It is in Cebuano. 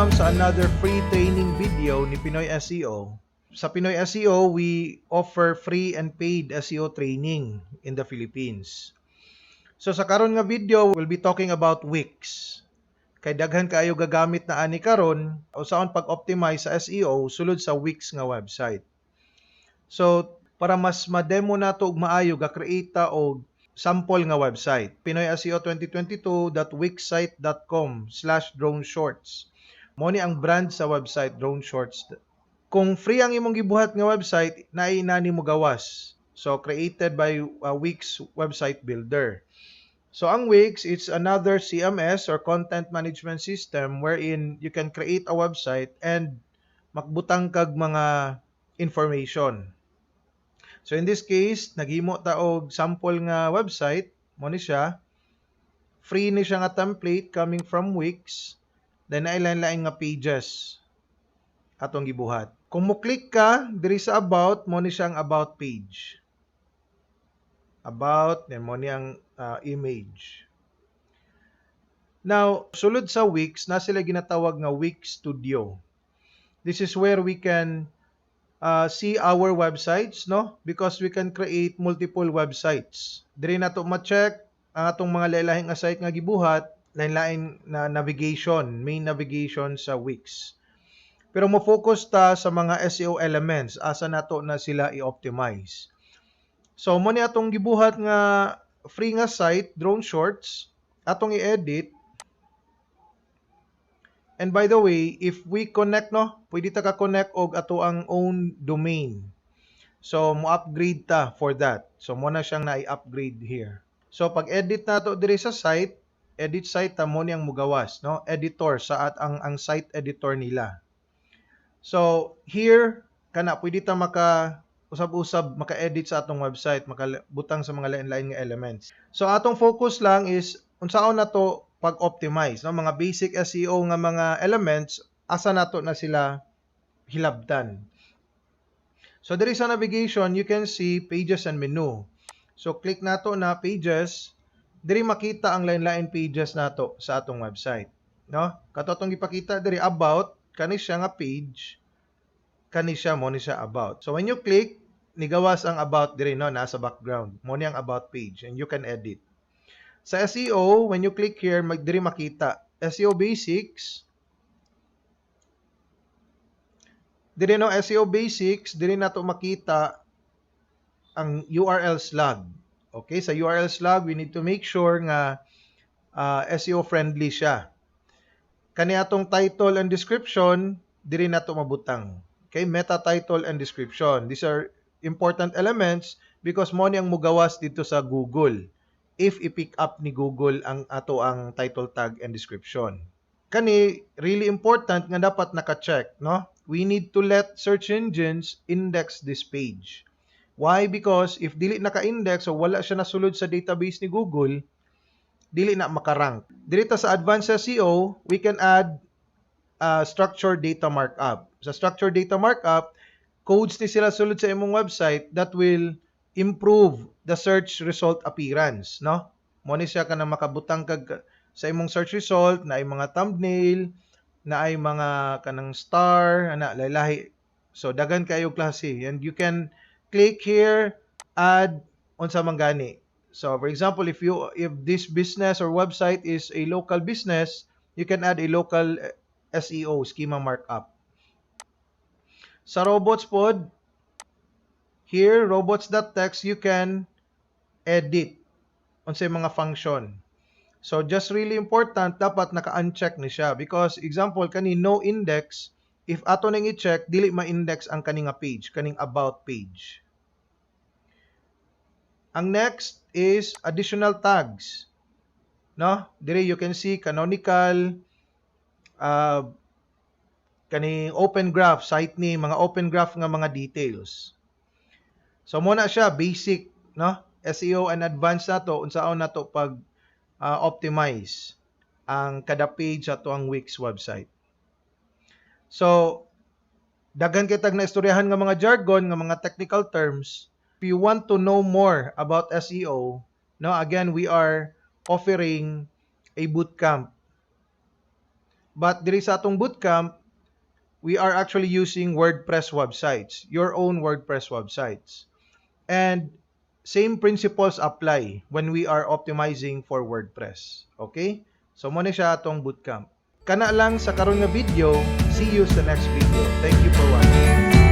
Welcome sa another free training video ni Pinoy SEO. Sa Pinoy SEO, we offer free and paid SEO training in the Philippines. So sa karon nga video, we'll be talking about Wix. Kay daghan kaayo gagamit na ani karon unsaon pag-optimize sa SEO sulod sa Wix nga website. So para mas ma-demo nato og maayo, ga-create ta og sample nga website, pinoyseo2022.wixsite.com/droneshorts. Mo ni ang brand sa website, Drone Shorts. Kung free ang imong gibuhat nga website, naay inani mo gawas. So created by Wix website builder. So ang Wix, it's another CMS or content management system wherein you can create a website and makbutang kag mga information. So in this case, naghimo ta og sample nga website, mo ni siya. Free ni siya nga template coming from Wix. Then naay lain-lain nga pages atong gibuhat. Kung mo click ka diri sa about, mo ni siyang about page. About, then mo ni ang image. Now, sulod sa Wix, na sila ginatawag nga Wix Studio. This is where we can see our websites, no? Because we can create multiple websites. Diri nato ma-check ang atong mga lain-lain nga site nga gibuhat, lain-lain na navigation, main navigation sa Wix. Pero mo focus ta sa mga SEO elements, asa nato na sila i-optimize. So mo ni atong gibuhat nga free nga site, Drone Shorts, atong i-edit. And by the way, if we connect, no, pwede ta ka-connect og ato ang own domain. So mo upgrade ta for that. So mo na siyang na-upgrade here. So pag edit nato diri sa site, edit site ta, mo ni ang mugawas, no? Editor sa at ang site editor nila. So here kana pwede ta maka usab-usab maka-edit sa atong website, makabutang sa mga lain-lain nga elements. So atong focus lang is unsaon nato pag-optimize, no, mga basic SEO nga mga elements, asa nato na sila hilabtan. So diri sa navigation, you can see pages and menu. So click nato na pages, diri makita ang lain-lain pages nato sa atong website, no? Kato atong gipakita diri, about, kani siya nga page, kani siya, mo ni siya about. So when you click, nigawas ang about diri, no, nasa background. Mo ni ang about page and you can edit. Sa SEO, when you click here, mag diri makita SEO basics. Diri, no, SEO basics, diri nato makita ang URL slug. Okay, sa URL slug, we need to make sure nga SEO friendly siya. Kani atong title and description, diri nato mabutang. Okay, meta title and description. These are important elements because mo ni ang mugawas dito sa Google if i-pick up ni Google ang ato ang title tag and description. Kani really important nga dapat naka-check, no? We need to let search engines index this page. Why? Because if dili naka-index o wala siya nasulod sa database ni Google, dili na makarank. Diri ta sa advanced SEO, we can add structured data markup. Sa structured data markup, codes ni sila sulod sa imong website that will improve the search result appearance, no? Mo ni siya kanang makabutang kag sa imong search result na ay mga thumbnail, na ay mga kanang star, ana lahi. So daghan kayo klase and you can click here, add unsa man gani. So for example, if this business or website is a local business, you can add a local SEO schema markup. Sa robots pod, here robots.txt, you can edit unsay mga function. So just really important, dapat naka-uncheck ni siya because example kani no index, if ato nang i-check, dili ma-index ang kani nga page, kaning about page. Ang next is additional tags. No? Dire you can see canonical, kani open graph, site name, mga open graph nga mga details. So mo na siya basic, no? SEO and advanced nato unsaon nato pag optimize ang kada page ato ang Wix website. So daghan kay tag na istoryahan nga mga jargon, nga mga technical terms. If you want to know more about SEO, no, again, we are offering a bootcamp. But diri sa atong bootcamp, we are actually using WordPress websites, your own WordPress websites. And same principles apply when we are optimizing for WordPress. Okay? So mao na siya atong bootcamp. Kana lang sa karon nga video. See you sa next video. Thank you for watching.